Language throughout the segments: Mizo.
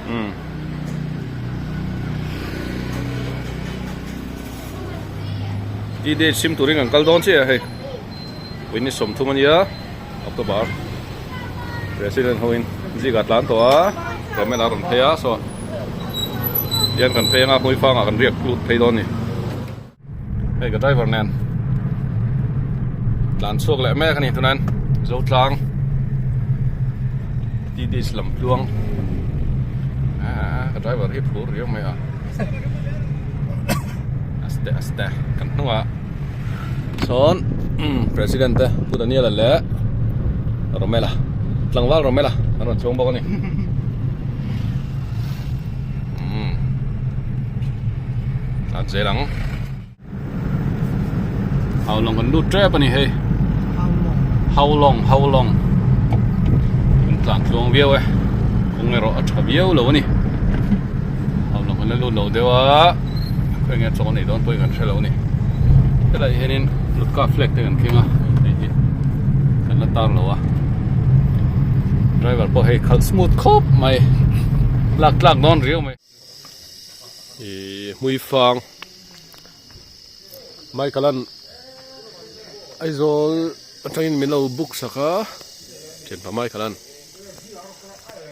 Umm. TDH sim turin kan kal dawn chiah a hei. Vawiin ni 30 ania October. President hoin zikah tlan tawh a Romel a rawn phei a saw tian kan phei anga Hmuifangah kan riak lut phei dawn a ni. Hei ka driver nen tlan chhuak leh mek a ni tunan Zotlang TDH lam tluang ka driver hi phur riau mai a aste aste kan hnungah sawn president te Pu Daniel-a leh Romela tlangval Romela an rawn chuang bawk a ni. An zel ang Haulawng kan lut tep a ni hei Haulawng Haulawng kan tlan tluang viau e kawng erawh a tha viau lo a ni Haulawng kan la lut lo deuh a khawi nge chaw nei dawn pawhin kan hre lo a ni helai hianin lutka flag te kan keng a hei hi kan la tar lo a. Driver pawh hei khalh smooth khawp mai lak tlak dawn riau mai ih hmui fang Michael an Aizawl atangin min lo book sak a thianpa Michael an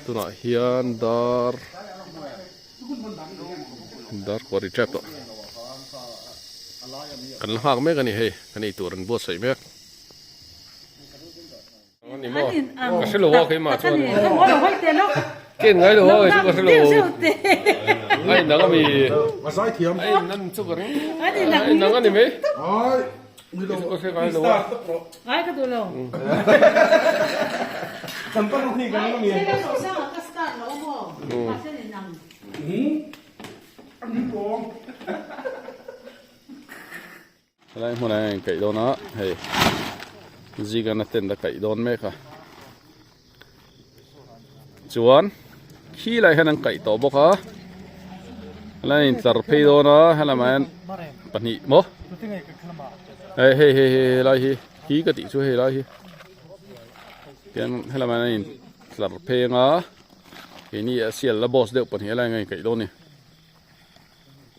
tunah hian dar dar kawr ri tep tawh kan la nghak mek a ni hei kan eitur an buatsaih mek. Ani maw? Ka hre lo a keimah chuan. Ken ngai lo a chu ka hre lo. Ai nang ami. A zai thiam. Ai nan chu ka ring. Ai nang ani mai. Ai. Chu ka hre ngai lo a. Ai ka duh lo. Kan pa ni kan ni. Ka start lo maw. Mahse ni nang. Ani pawng. Helai hmunah hian in kaih dawn a hei zigan a tent a kaih dawn mek a chuan khi lai hian an kaih tawh bawk a helai in tlar phei dawn a helamah hian pahnih maw hei hei hei helai hi hi ka tih chu hei lai hi tian helamah hian an in tlar phei anga keini a sial la boss deuh pahnih helai hian an inkaih dawn a ni.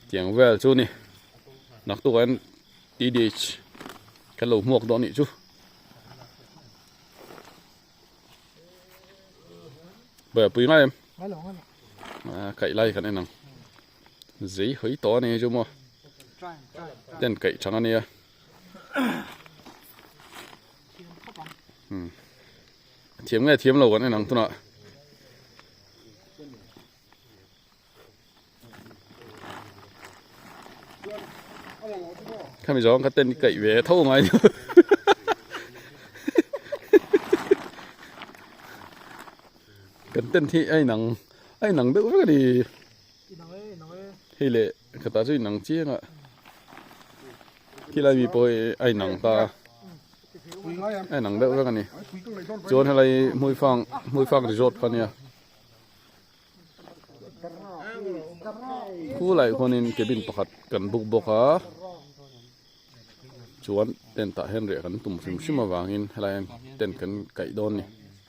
Tiang vel chu ni naktuk ah hian TDH kan lo hmuak dawn anih chu Bawih a pui ngai em kaih lai kan en ang zei hawi tawh ani chu maw ten kaih chang ania thiam nge thiam lo kan en ang tunah. Khami zawng kha ten kaih ve tho ngai ni. Kan ten hi a inang a inang deuh vek a ni. Hei leh khatah chu inang chiang a. Khilai mi pawh hi a inang ta a. A inang deuh vek a ni. Chuan helai Hmuifang Hmuifang resort kha nia. Khulai khuanin cabin pakhat kan book bawk a chuan tent ah hian riah kan tum hrim hrim avangin helai hian tent kan kaih dawn a ni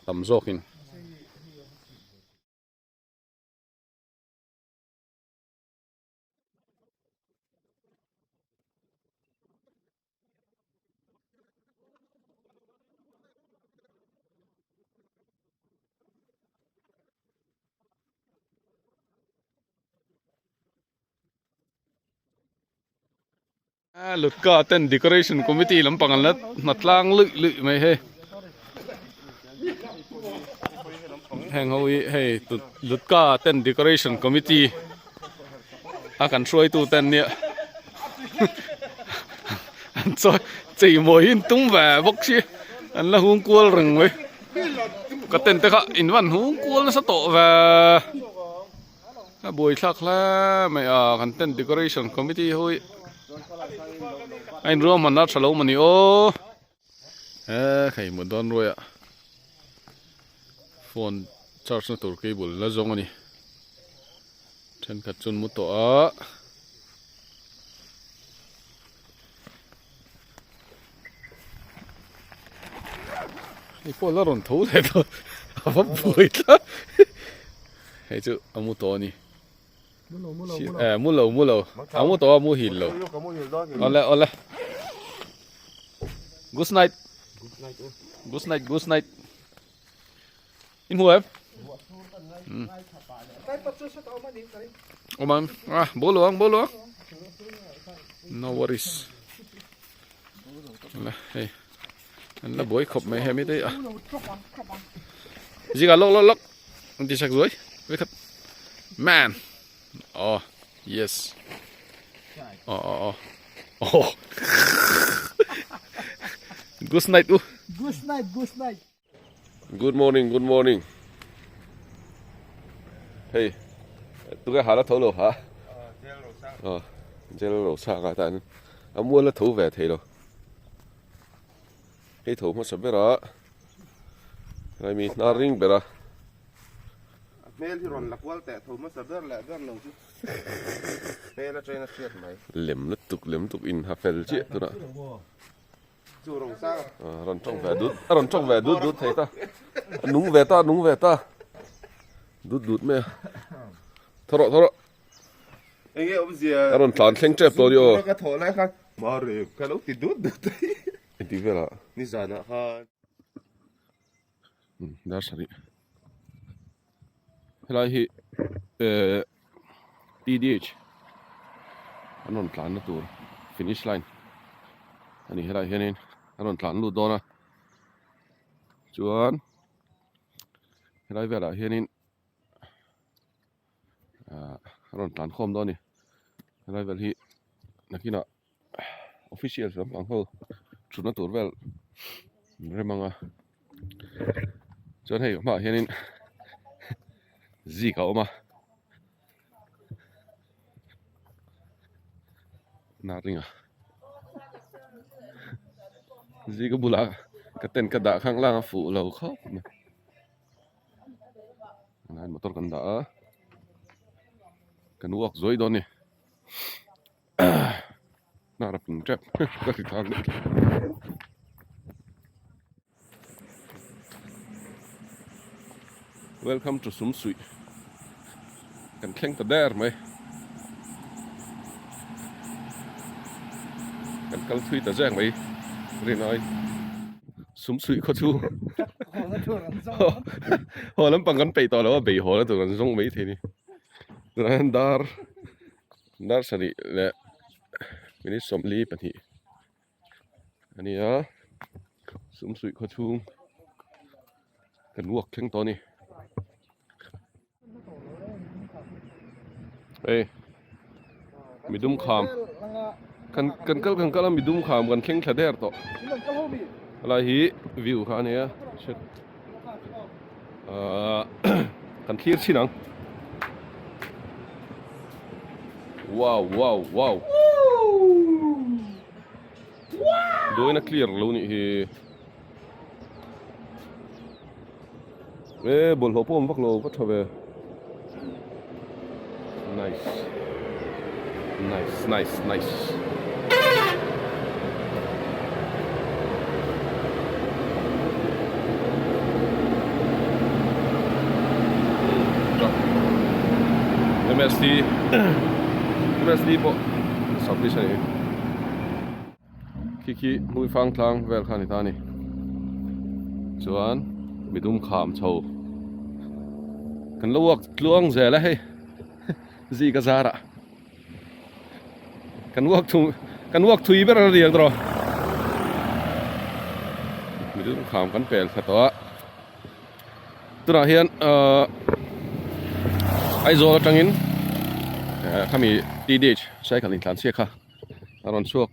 tam zawkin. Lutka ten decoration committee lampang an la hna tlang luih luih mai hei heng ho hi hei Lutka ten decoration committee a kan hruaitu ten nia an chawi chei mawi hi an tum ve bawk si an la hung kual reng mai ka tent te kha in van hung kual nasa tawh ve a buai thlak hle mai a kan tent decoration committee ho hi a inruahmanna a tha lo mawni aw. He hei mut dawn ruai ah phone charge na tur cable la zawng a ni thenkhat chuan mu tawh a hei pawh la rawn tho leh tawh a va buai tlat. Hei chu a mu tawh a ni. Eh mu lo mu lo a mu tawh a muhil lo. Awle awle. Good night. Good night good night. In hmu em? Awm ang. Ah bo lo ang bo lo ang. No worries. Awle hei. An la buai khawp mai hemi te a. Zika lawk lawk lawk. An ti sak zuai. Wait up. Man. Oh, yes. Oh, oh, oh. Oh. Good night u. Good night, good night. Good morning, good morning. Hei, tu ka hala tho lo ha. Oh, jail ro sa ka tan. Amual la tho ve thei lo. Hei tho hmasa ber a helai mi hnar ring ber a. A hmel hi rawn la kual teh tho hmasa ber leh ber lo chu hmel atangin a hriat mai. Lem lutuk lem lutuk in ha fel chiah tunah. Chu rawn sang a. A rawn tawng ve dut a rawn tawng ve dut dut thei ta a nung ve ta a nung ve ta dut dut mai a thaw rawh thaw rawh. Enge awmzia? A rawn tlan thleng tep tawh ni aw. Ka thawh lai khan Mare ka lo ti dut dut a. Engtik velah? Nizanah khan. Dar sarih. Helai hi eh TDH an rawn tlanna tur finish line a ni helai hianin an rawn tlan lut dawn a chuan helai velah hianin ah a rawn tlan khawm dawn a ni helai vel hi nakinah official lampang ho thutna tur vel an rem ang a chuan hei hmaah hianin zik a awm a naringa zik a bulah ka tent ka dah khang lang a fuh lo khawp mai. Tunah motor kan dah a kan walk zuai dawn a ni hnar a ping tep ka ti thang leh welcome to Sumsuih kan thleng ta der mai kan kal thui ta zek mai rinai Sumsuih khaw chu haw lampang kan peih tawh lo a bei haw na tur kan zawng mai thei a ni tunah hian dar dar sarih leh minute sawmli pahnih a ni a Sumsuih khaw chhung kan walk thleng tawh a ni. Hei midum kham kan kan kal kan kal a midum kham kan thleng thla der tawh helai hi view kha a nia ahh kan thlir chhin ang wow wow wow dawn a clear lo nih hi. E bawlhhlawh pawh awm vak lo va tha ve nice nice nice nice MST MST pawh service a ni. Khi khi hmuifang tlang vel kha a ni ta a ni chuan midum kham chho kan lo walk tluang zel a hei zika zarah kan walk thu kan walk thui ber a ni ang tawh midum kham kan pel thla tawh a tunah hian ahh Aizawl atangin khami T_D_H cycle intlanchhiat kha. A rawn chhuak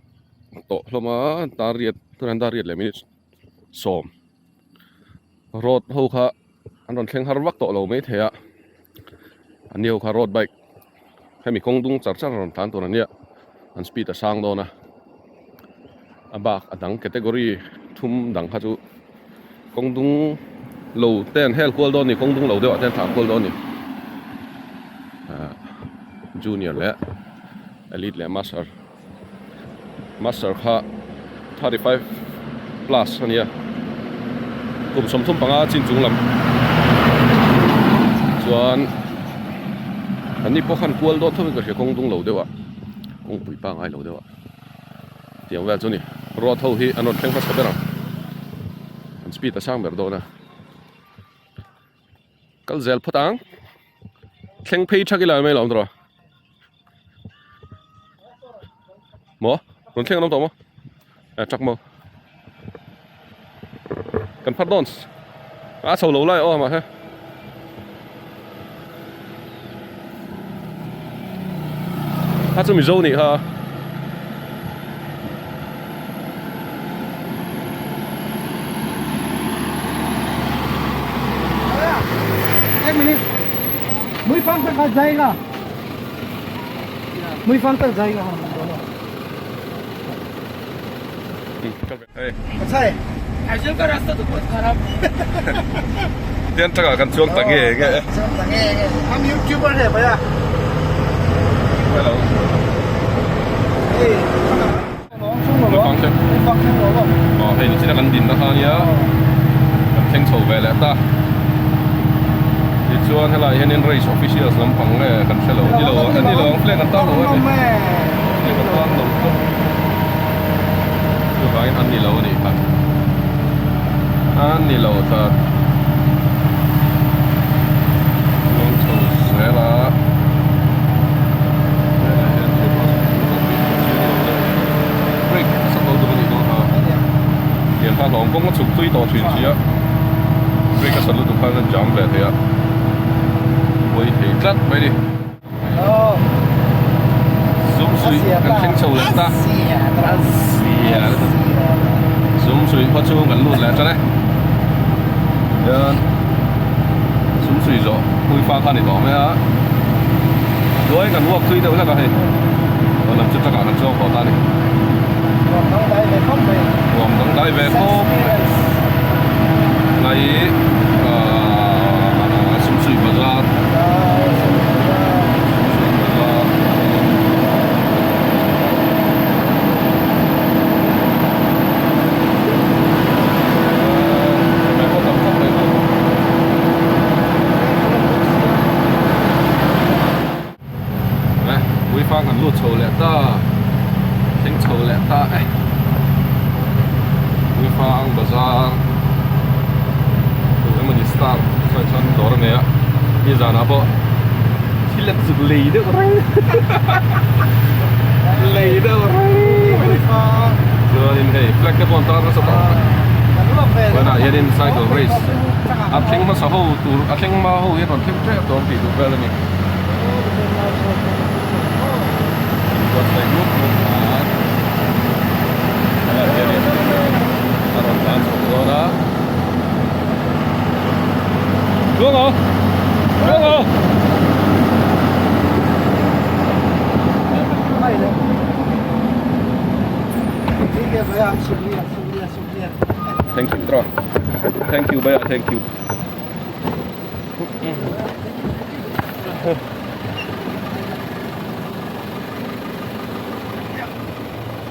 tawh hlawm a dar riat tunah dar riat leh minute sawm road ho kha an rawn thleng har vak tawh lo maithei a an ni ho kha road bike hemi kawng dung char char a rawn tlan tur a nia an speed a sang dawn a a bak a dang category thum dang kha chu kawng dung lo te an hel kual dawn a ni kawng dung lo deuh ah te an thlah kual dawn a ni ah junior leh. Elite leh Master Master kha 35 plus a nia kum 35 chin chung lam chuan. Anni pawh khan kual dawn tho in ka hria kawng dung lo deuh ah kawngpui pangai lo deuh ah tiang vel chu ni road ho hi an rawn thleng hmasa ber ang an speed a sang ber dawn a kal zel phawt ang thleng phei thak ila mai lo awm tawh maw rawn thleng an awm tawh maw eh truck maw kan phar dawn a chho lo lai aw mahse a chu mizo nih kha Ek minute. Mui fang tak ka jayega. Mui fang tak jayega hum dono. Tian takah kan chuang ta nge nge e. Hum youtuber hai bhaiya. Hello. Aw hei nichina kan dinna kha ania kan thleng chho ve leh ta. Tichuan helaiah hianin race officials lampang nge kan hre lo ni lo a ni lo ang flag an tar lo a ni flag an tar lo tawp chuvangin an ni lo a nih kha an ni lo tlat chuang chho zel a helaiah hian brake a sak lo tur a nih dawn kha lian kha hlawm kawng a chhuk tui tawh thin si a brake a sat lutuk khan a jam ve thei a pawi thei tlat mai a ni zum suih kan thleng chho leh ta a zia lutuk zum suih khaw chhung kan lut leh tan e hian zum suih zawh hmuifa kha a ni tawh mai a hnuai kan walk tui deuh hlek a hei. Aw lam chu truck ah kan chuang tawh ta a ni. Nuam dangdai ve khawp mai. Nuam dangdai ve khawp mai. Hnai ahh Sumsui bazar. Sumsui bazar. Ahh khaw tam khawp mai. Eh, Uifang kan lut chho leh ta, thleng chho leh ta eh. Uifang bazar tu emawni star sawi chuan dawr a nei a, nizanah pawh thil a zuk lei deuh reng lei deuh reng a ni. Chuanin hei flag te pawh an tar nasa tawh ang tunah hianin cycle race a thleng hmasa ho tur a thleng hma ho hian rawn thleng tep tawh ang tih duh vel a ni. Buatsaih mup mup a helaiah hianin a rawn tlan chho dawn a Tluang aw Tluang aw Thank you tro Thank you bhaiya thank you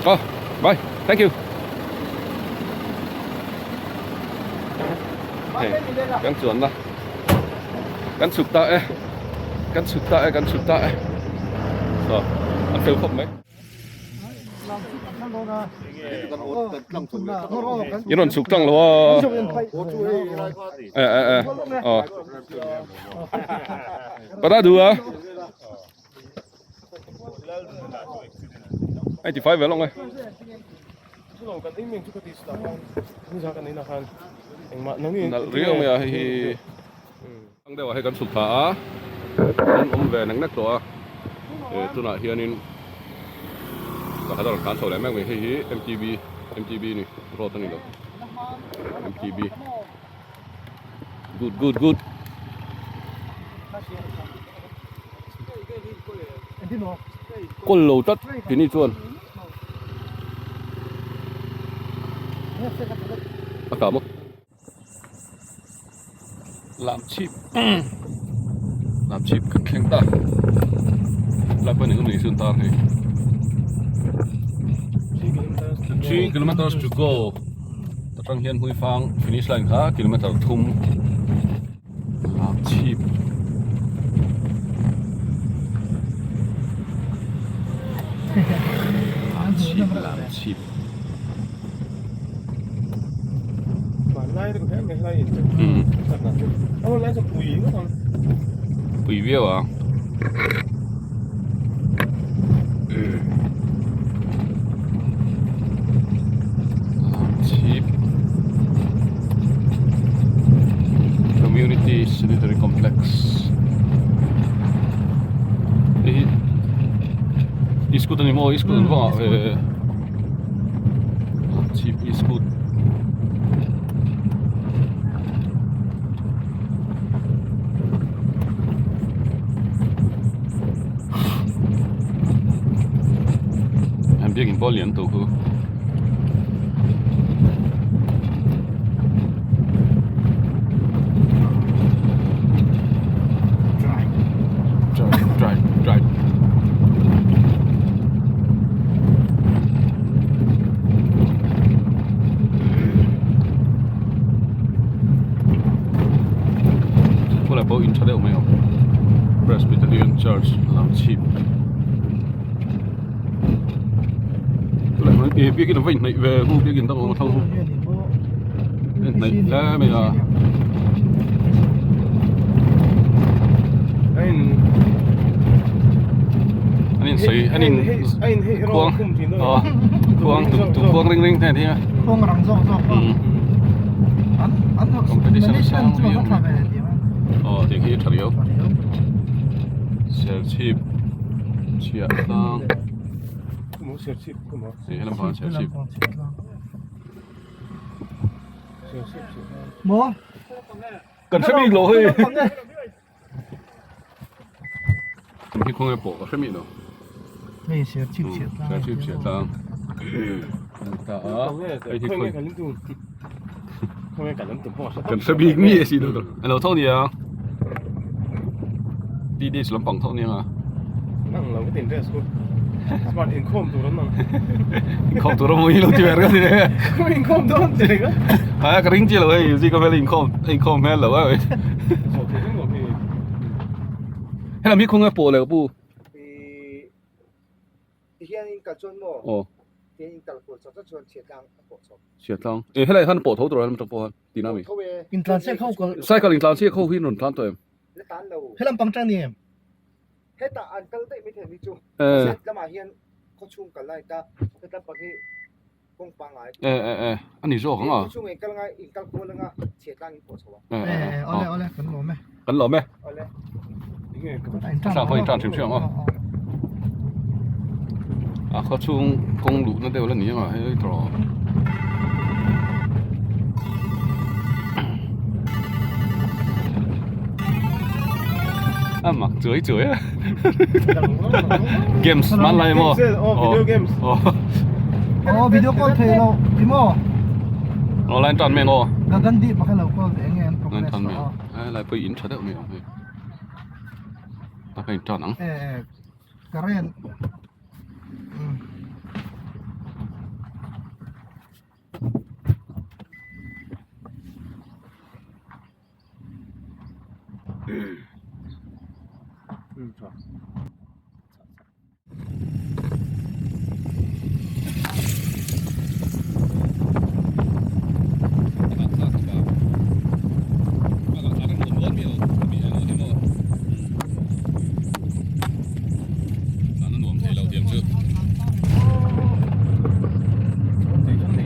Oh, bye. Thank you. Hey, kan chuan na. Kan chhuk ta e. Kan chhuk ta e, kan chhuk ta e. So, an fel khawp mai. In rawn chhuk tlang lo a. Eh eh eh. Aw. Pata du a. Ai ti fai ve long e. Nalh riau mai a hei hi. Ang deuh ah hei kan chhuk thla a an awm ve nek nek tawh a eh tunah hianin pakhat a rawn tlan chho leh mek mai hei hi mtb mtb a ni road a ni lo mtb good good good kawl lo tlat tini chuan a kah maw. Lam chhip lam chhip kan thleng ta lai pawh engemaw ni chu an tar hei 3 kilometers to go atang hian Hmuifang finish line kha kilometer thum. Lam chhip. Pui viau ang. Chhip Community Sanitary Complex hei hi iskut a ni maw iskut an vawng ah eh Chhip iskut. An biakin pawh a lian tawh khu. Drive, drive, drive. Khawlai pawh in tha deuh mai ang Presbyterian Church lam chhip khawlai eh biakin a va inhnaih ve hu biakin dang awm a thlang hu a inhnaih hle mai a. An in sawi an in khuang khuang tu khuang ring ring te an ti a. Khuang rang zawk zawk a. An an Competition management sang chu a viau tha mai. ve ti a. Aw tiang hi a tha riau. Serchhip chhiah tlang. Hei helam pangah serchhip. Maw? Kan hre bik lo hei. Hi khawnge pawh ka hre mih lo. Hei serchhip chhiah tlang. Serchhip chhiah tlang. Ta a. Hei hi khawi. Kan hre bik mi a si lo. A lo tho nia. TDS lampang tho nia. Nang lo ka tin dress ku. Smart inkhawm tur an ang. Inkhawm tur a mawi lo ti ber ka ni. Inkhawm dawn ti ka. Ha ka ring chi lo hei zi ka vel inkhawm inkhawm hmel lo a. Helam hi khawnge pawh leh pu. Tihian in kal chuan maw? Aw. Tihian in kal kual chho chho chuan chhiatlang a pawh chho. Chhiatlang. Eh helai khan pawh tho tur a helam atang pawh khan tina mi. Tho e. Intlansiak ho kal. Cycle intlansiak ho hi an rawn tlan tawh em? La tan lo. Helam pang tang ni em? Hetah an kal daih mai thei ni chu. Eh. Set lamah hian khawchhung kal lai ta helam pang hi kawng pangngai. Eh eh eh ani zawk ang a. Khawchhung in kal ngai in kal kual anga chhiatlang in pawh chho a. Eh eh eh. Awle awle kan lawm e. Kan lawm e. Awle. Thla pawh in tan hrim hrim ang aw. A khawchhung kawng luhna deuh la ni ang a hei tawh. A mak chuai chuai a. Games hman lai maw? Oh, video games. Oh, video call thei lo ti maw? Online tan mai maw? Gagandi pakhat lo call ve nge an progress tan mai. Ai lai pawh in tha deuh mai ang hei. Ta ka in tan ang. Eh, current.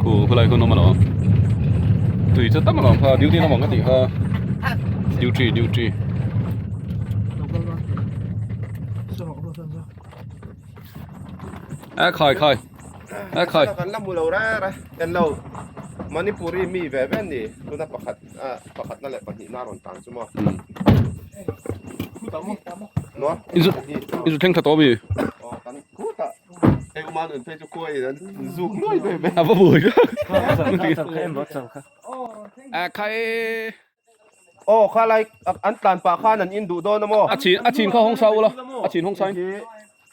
Khu khulai khu nawm alawm tui chu tam alawm kha duty nawm ang ka tih kha duty duty. A khai khai a khai kan la hmu lo reng reng en lo Manipuri mi ve ve an ni tuna pakhat pakhat na leh pahnih na rawn tang chu maw no inzu inzu thleng tha tawh mi aw kan khutah hei uma nun phei chu khuai in an zuk nuai ve ve a va bui a khai Aw khalai an tlan pah khan an in duh dawn a maw? A chin a chin kha hawng sa ula a chin hawng sa in.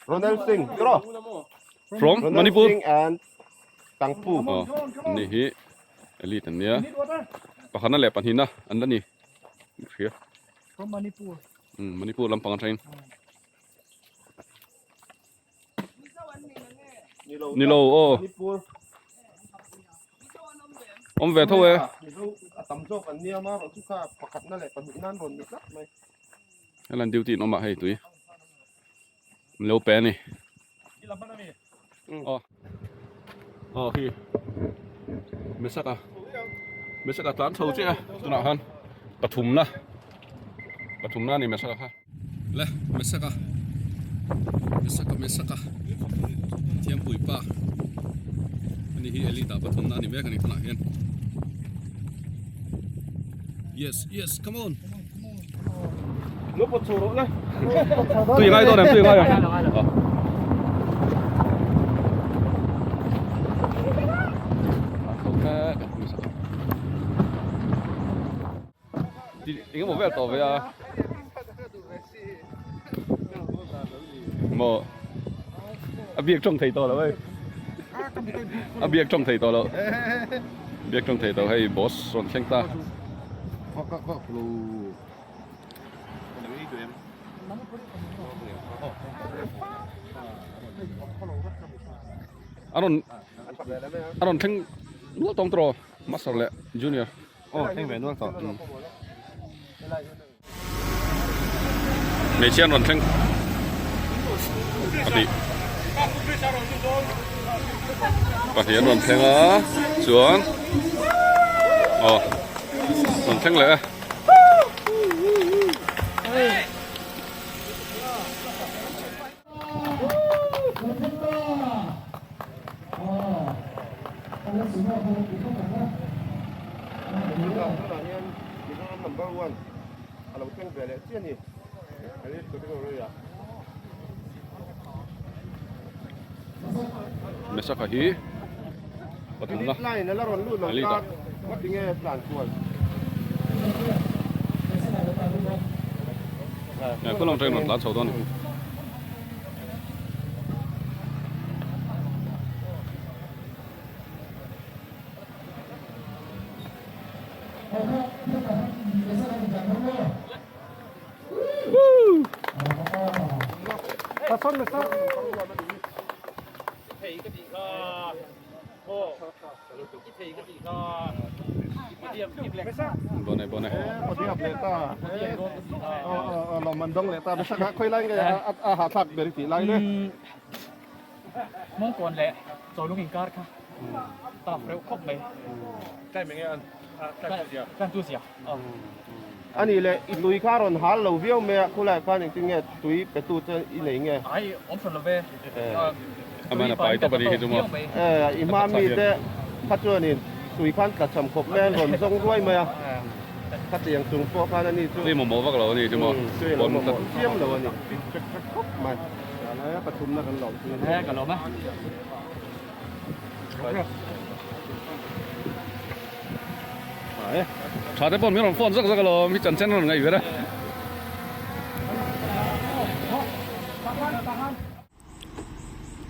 Ronald Singh tiraw? From Manipur. Ronald Singh and Tangpu. Aw an ni hi elite an nia pakhatna leh pahnihna an la ni hria. From Manipur. Um Manipur lampang atangin. Nilo Nilo aw. Manipur. Awm ve tho e. Mizo a tam zawk an nia marawh chu kha pakhatna leh pahnihna an rawn ni tlat mai. Helan duty in awm ah hei tui an lo pe a ni. Aw aw khi Mesaka Mesaka tlan chho chiah a tunah khan pathumna pathumna a ni Mesaka kha. Le Mesaka Mesaka Mesaka Thiampui pa ani hi Elite ah pathumna a ni mek a ni tunah hian Yes yes come on Lo pawt chho rawh le Tui ngai dawn em tui ngai em Eng emaw vel tawh ve a Maw A biak tawng thei tawh lo hei A biak tawng thei tawh lo Biak tawng thei tawh hei boss rawn thleng ta A rawn a rawn thleng nual tawng tawh master leh junior. Aw thleng ve nual tawh. Hmeichhia an rawn thleng pahnih pahnih an rawn thleng a chuan aw rawn thleng leh e. Tunah hian Mizoram number one a lo thleng ve leh chiah a ni Elite category ah. Mesaka hi pathumna Elite line a la rawn lut lo ta ngawt enge tlan kual. Khaw lam atangin rawn tlan chho dawn a ni. Bone bone. Mawngkawn leh Chawlung inkar kha taf reuh khawp mai. Tlan tu zia. Ani leh i tui kha rawn hal lo viau mai a, khulaiah khan engtin nge tui pe tu che i nei nge? Ai awm hran lo ve. Aman a pai tawp a nih hi chu maw? I hma mi te kha chuanin tui khan tla cham khawp mai a, an rawn zawng ruai mai a, khatiang chung pawh khan ani chu. Tui mamawh vak lo a ni chu maw? Tui a lo mamawh chiam lo a ni, fit fek fek khawp mai. Pathumna kan lawm chu. Ka lawm a. Tha te pawh min rawn phone zak zak alawm hi chanchin a rawn ngaih ber a.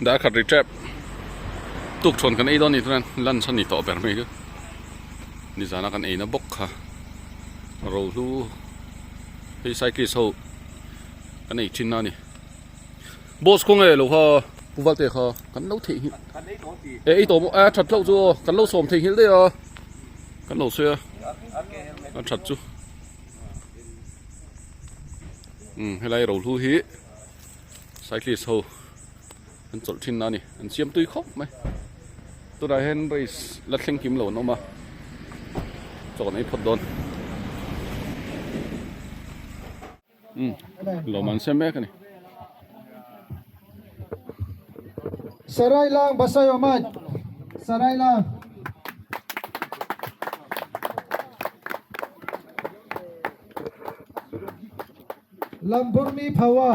Dar khat ri tep tuk thawn kan ei dawn ni chuan lunch a ni tawh ber mai chu nizana kan eina bawk kha rohlu hei cyclist ho kan ei thin a ni. Boss khaw nge lo kha Pu Valte kha kan lo theih nghilh e ei tawh maw a that hlauh chu aw kan lo sawm theih nghilh daih a kan lo sawi a a that chu umm helai rohlu hi cyclist ho an chawlh thin na a ni an siam tui khawp mai tunah hian race la thleng kim lo an awm a chaw kan ei phawt dawn. Lawm an sem mek a ni. Sarai lang Basai Omaj Sarai lang Lamburmi Phawa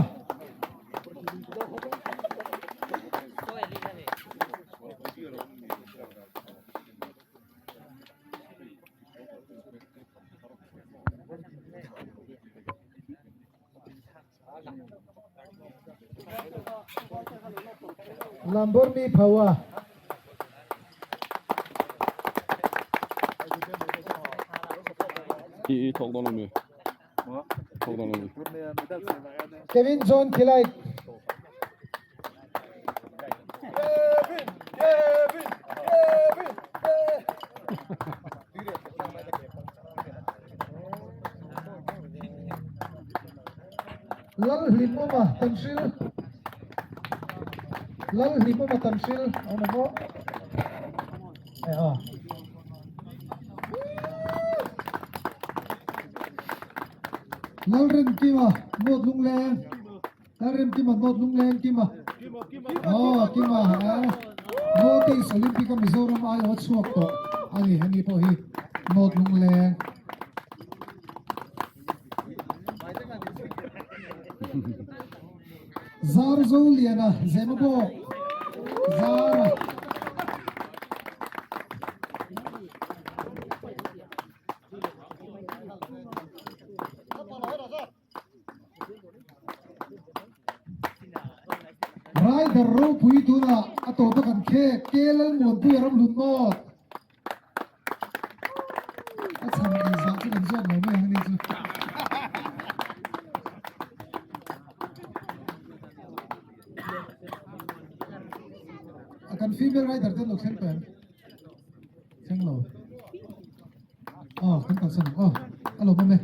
Lamborghini Phawa I thawk dawn lo mi? Thawk dawn lo mi? Kevin John Khilai Lalhlimawma Tanhril Lalhlimawma Tanhril a awm em aw? Eh aw. Lalremkima North Lungleng Lalremkima North Lungleng Kima Aw Kima eh North East Olympic a Mizoram aiawh a chhuak tawh a ni ani pawh hi North Lungleng. Zarzoliana Zemabawk Zara. Rider ropui tunah a tawpa kan khek Kelalmuanpuia ramhlun nawt. A chhan ei zah chu kan zawt lo mai ang ani chu. A kan female rider ten lo thleng tawh em? Thleng lo. Aw, kan kalsan ang. Aw, a lawm awm e.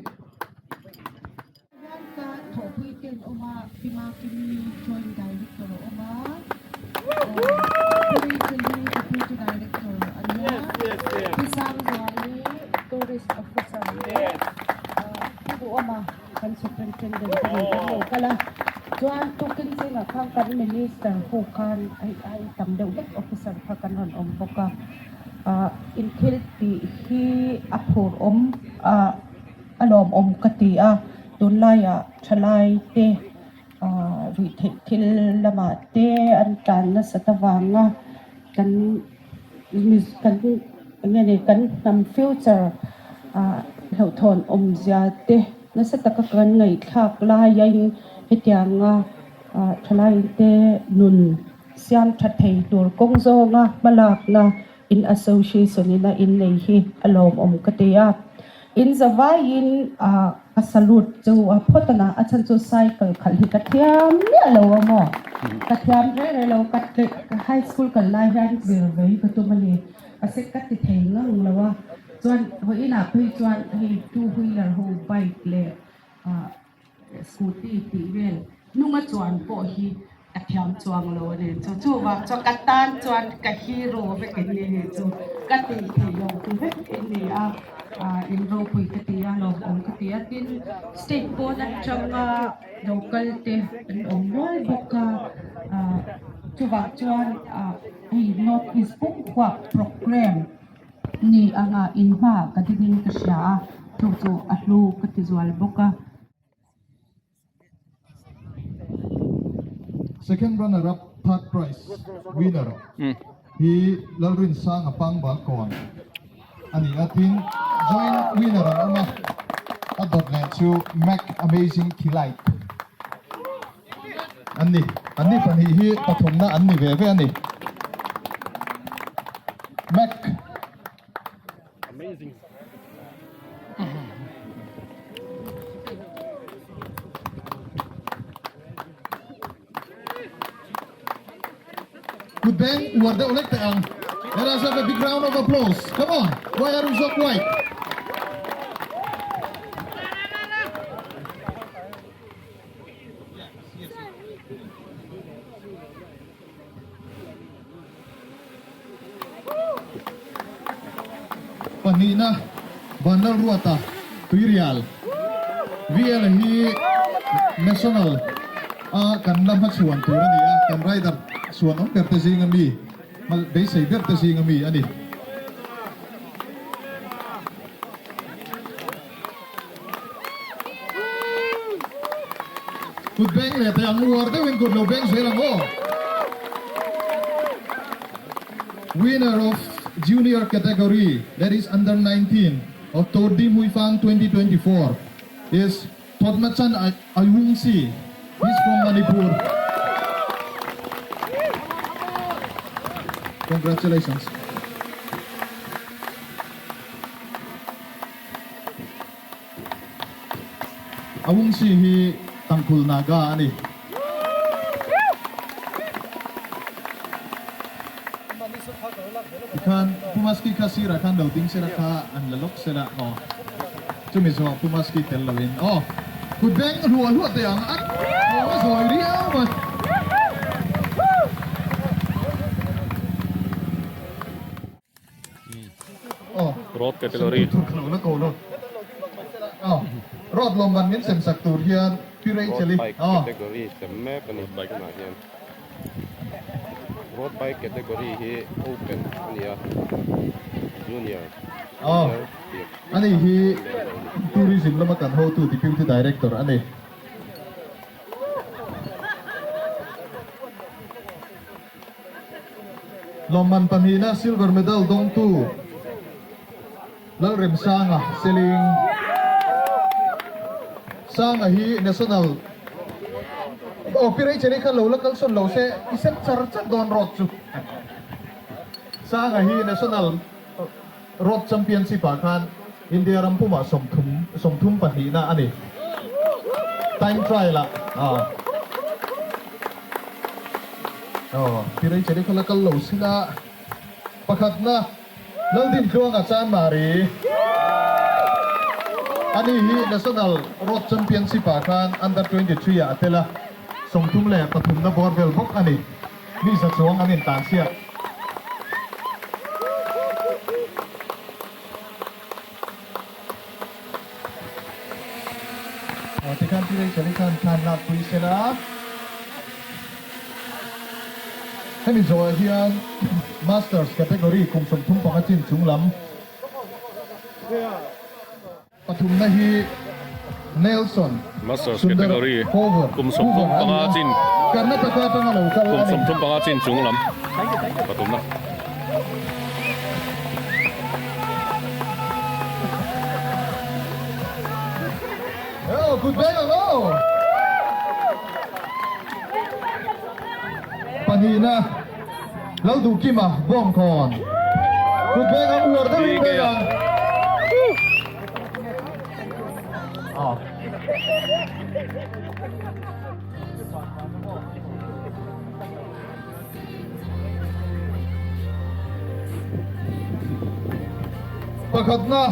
Hian ka thawhpui te an awm a, Pima Kimi Joint Director a awm a, Pu Rachel-i Deputy Director a nia, Pi Sangzuali Tourist Officer leh Pu Duhawma kan Superintendent te nen kan lo kal a, chuan tukin zingah khan kan Minister ho khan hei ai tam deuh hlek Officer kha kan rawn awm bawk a, inthil tih hi a phur awm a. A lawmawm ka ti a, tunlaiah thalai te ruih theih thil lamah te an tlan nasat avanga kan kan enge ni kan hnam future ah hlauhthawn awmzia te nasa taka kan ngaihthlak laiin hetianga thalai te nun siam tha thei tur kawng zawnga hmalakna In association in a innei hi a lawmawm ka ti a, in zavaiin ka salute chu a phawt a na, a chhan chu cycle khalh hi ka thiam miah lo a maw, ka thiam reng reng lo, ka high school kal lai hian zir ve hi ka tum a ni, mahse ka ti thei ngang lo a, chuan vawiinah phei chuan hei two wheeler ho bike leh Scooty tih vel hnunga chuan pawh hi ka thiam chuang lo a ni. Chu chuvang chuan ka tan chuan ka hero vek in ni hi chu ka tih theih loh tu vek in ni a, in ropui ka ti a, lawmawm ka ti a. Tin, state pawn atanga local te an awm nual bawk a, chuvang chuan hei North East pumpuak programme Ni anga in hma ka dingin ka hria a, chu chu a hlu ka ti zual bawk a. Second runner up third prize winner hi Lalrinsanga Pangbal Kawn a ni a, tin joint winner an awm a, a dawt leh chu Mac Amazing Thilight an ni. Anni pahnih hi pathumna an ni ve ve a ni. Mac. Kut beng uar deuh lek teh ang. Let us have a big round of applause. Come on, why are you so quiet? Pahnihna Vanlalruata Tuirial VL hi National a kan la hmachhuan tur a ni a, kan rider chhuan awm ber te zinga mi, beisei ber te zinga mi a ni. Kut beng leh thei ang uar deuhin kut lo beng zel ang aw. Winner of Junior category that is under 19 of Tour de Hmuifang 2024 is Thotmachan Ayungsi. He's from Manipur. Congratulations. A wungsi hi Tangkhul Naga a ni. Tikhan Pumaski kha sirah khan lo ding sela kha an la lawk sela aw. Chumi zawh Pumaski tel loin aw. Kut beng hluah hluah teh ang a thawm a zawi riau mai. Aw. Road category. Aw. Road lawmman min sem sak tur hian Pi Rachel-i. Road bike category sem mek a ni tunah hian. Road bike category hi open a ni a, junior. Aw. Ani hi Tourism lama kan hotu Deputy Director a ni. Lawmman pahnihna Silver Medal dawngtu Lalremsanga Seling Sanga hi National Aw pi Rachel-i kha lo la kalsawn lo se i sem char char dawn rawt chu Sanga hi National Road Championship ah khan India ram pumah sawmthum sawmthum pahnihna a ni. Time trial ah aw aw pi Rachel-i kha la kal lo sila pakhatna Laldintluanga Chanmari ani hi National Road Championship ah khan Under 23 ah a tel a, 33 na bawr vel bawk a ni. Mi za chuang an intan chhiat. Aw tikhan Pi Rachel-i khan thlan lak pui se la. Hemi zawhah hian Masters category kum 35 chin chung lam. Pathumna hi Nelson Masters Sundar category Hover kum Hoover a ni 35 a, chin Karnataka atanga lo kal kum a ni. 35 chin chung lam pathumna. Oh, kut beng ang aw! Pahnihna Lalduhkima Bawngkawn. Kut beng ang uar deuhin beng ang. Pakhatna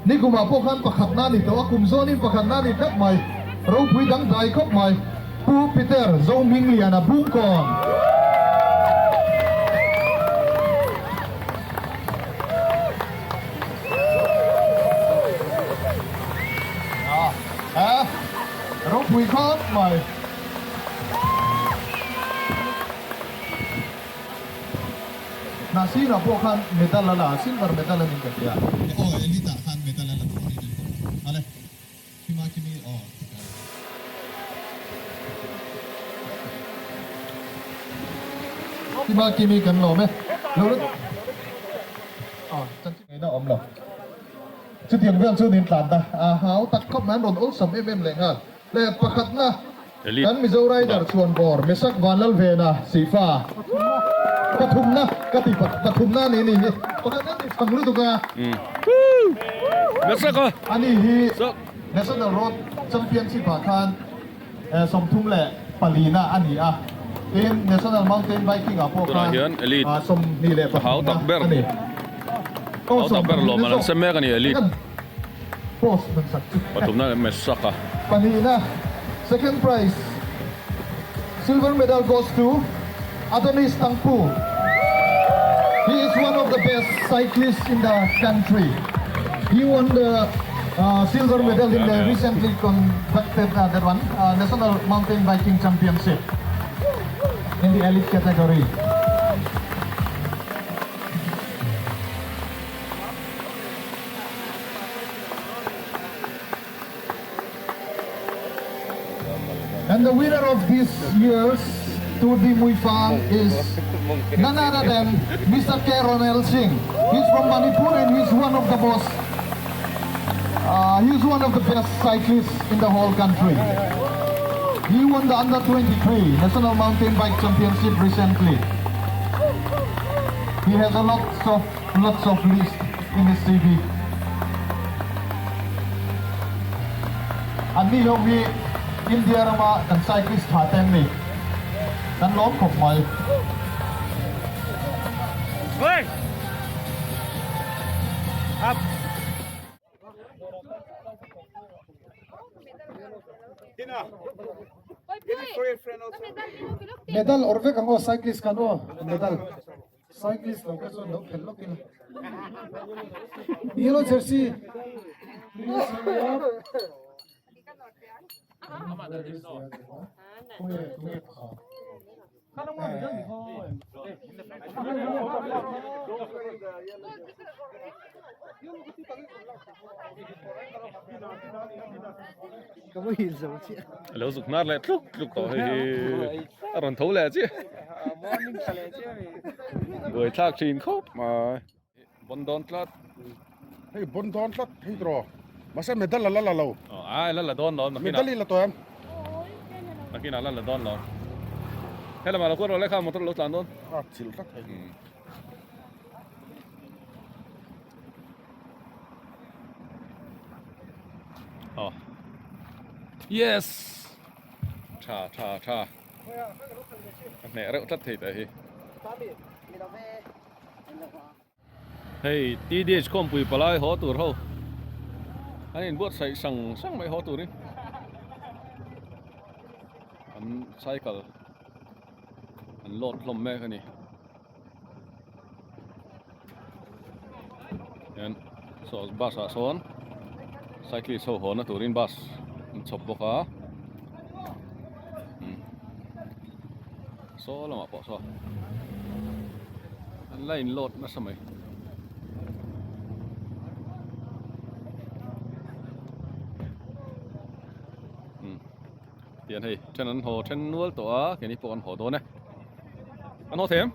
Nikumah pawh khan pakhatna a ni tawh a, kum zawnin pakhatna a ni tlat mai. Ropui dangdai khawp mai. Pu Peter Zohmingliana Bungkawn. A ropui khawp mai. Hnahsirah pawh khan medal a la, silver medal a ni ka tia. Aw elite ah khan medal a la tawh a ni kan tawh a. Ale Kima Kimi aw tikhan. Kima Kimi kan lawm e. Lo la aw chanchin ngaihna a awm lo. Chutiang vel chu nin tlan ta a hau tak khawp mai an rawn awlsam em em leh nghal. Leh pakhatna kan Mizo rider chhuanbawr Mesak Vanlalvena Sihfa pathumna ka ti pathumna a ni ni hi pakhatna ti chhang lutuk a ani hi National Road Championship ah khan 34 na a ni a tin National Mountain Biking ah pawh khan 23 na a ni. Post hman sak chu. Pathumna leh Mesak a. Pahnihna, Second prize, Silver medal goes to Adonis Tangpu. He is one of the best cyclists in the country. He won the silver medal in the recently conducted that one National Mountain Biking Championship in the elite category. And the winner of this year's Tour de Hmuifang is none other than Mr. K. Ronel Singh. He's from Manipur and he's one of the most, he's one of the best cyclists in the whole country. He won the Under 23 National Mountain Bike Championship recently. He has a lot of lots of list in his CV. An ni ho hi India rama kan cyclist tha te an ni. Kan lawm khawp mai. Medal awrh vek ang aw cyclist khan aw medal cyclist lo kha chuan lo phelh lawk ila yellow jersey A lo zuk hnar leh tluk tluk tawh hei hi a rawn tho leh chiah buaithlak thin khawp mai. Bon dawn tlat. Hei bon dawn tlat hei tiraw. Mahse medal a la la lo. Aw ai la la dawn lo nakinah. Medal i la tawh em? Nakinah la la dawn lo. Helamah lo kual rawh le kha motor lo tlan dawn. A chil tlat hei. Aw. Yes. Tha tha tha. A hneh reuh tlat thei teh hi. Hei TDH khawmpui palai haw tur ho an inbuatsaih sang sang mai haw turin an cycle an load hlawm mek a ni hian saw bus ah sawn cyclist ho haw na turin bus an chhawp bawk a Saw lamah pawh saw an la in load nasa mai. Umm tian hei then an haw then nual tawh a keini pawh an haw dawn e. An haw thei em?